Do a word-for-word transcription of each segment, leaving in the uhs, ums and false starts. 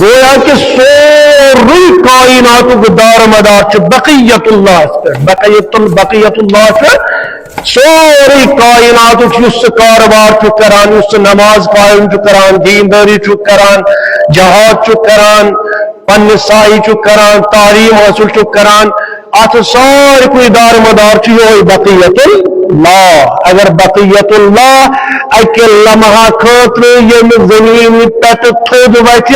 گویا کہ سورُے کائناتُک دارمدار چھُ بقیت اللہ پٮ۪ٹھ۔ بقیت ال-، بقیت اللہ چھُ سورُے کائناتُک، یُس سُہ کاربار چھُ کران، یُس سُہ نماز قائم چھُ کران، دیندٲری چھُ کران، جہاد چھُ کران، پننہِ سایہِ چھُ کران، تعلیم حٲصِل چھُ کران، اتھ سارِکُے دارمدار چھُ یِہوٚے بقیت اللہ۔ اگر بقیت اللہ اکہِ لمحہ خٲطرٕ ییٚمہِ زمین پٮ۪ٹھ تھوٚد وتھِ،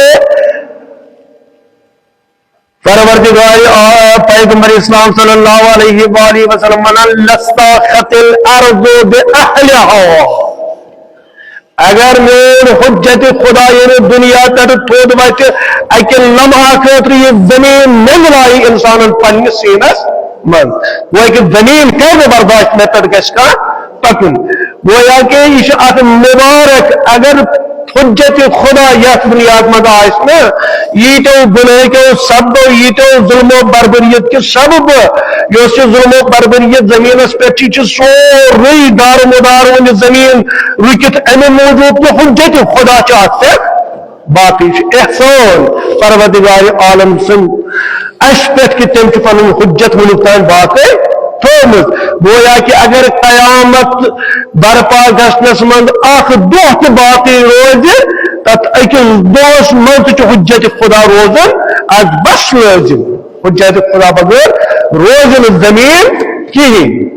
پروردگار آ-، پیغمبر اسلام صلی اللہ علیہ وآلہ وسلم ونان، "لستاخت الارض باہلہا"۔ اگر میون حجت خدا ییٚمہِ دنیا پٮ۪ٹھ تھوٚد وتہِ، اکہِ لمحہ خٲطرٕ یہِ زمین نٮ۪نٛدرایہِ انسانن پننِس سیٖنس منٛز، گویا کہ زمین کیٛازِ برداشت مےٚ پٮ۪ٹھ گژھِ کانٛہہ پکُن؟ گویا کہ یہِ چھُ اکھ مبارک، اگر حجت خدا یتھ دنیاہس منٛز آسہِ نہٕ، ییٖتیو گُناہو سببو، ییٖتیو ظلم و بربریت کہِ سببہٕ، یۄس یہِ ظلم و بربریت زمینس پٮ۪ٹھ چھِ، یہِ چھُ سورُے دار و مدار وۄنۍ زمین رُکِتھ امہِ موٗجوٗب کہِ حجت خدا چھِ اتھ پٮ۪ٹھ باقی۔ چھُ احسان پروردگار عالم سُنٛد اسہِ پٮ۪ٹھ کہِ تٔمۍ چھُ پنُن حجت وُنیُک تام باقی تھٲومٕژ۔ گویا کہِ اگر قیامت برپا گژھنس منٛز اکھ دۄہ تہِ باقی روزِ، تتھ أکِس دۄہس منٛز تہِ چھُ حجت خدا روزُن از بس لٲزم۔ حجت خدا بغٲر روزِ نہٕ زمین کِہیٖنۍ۔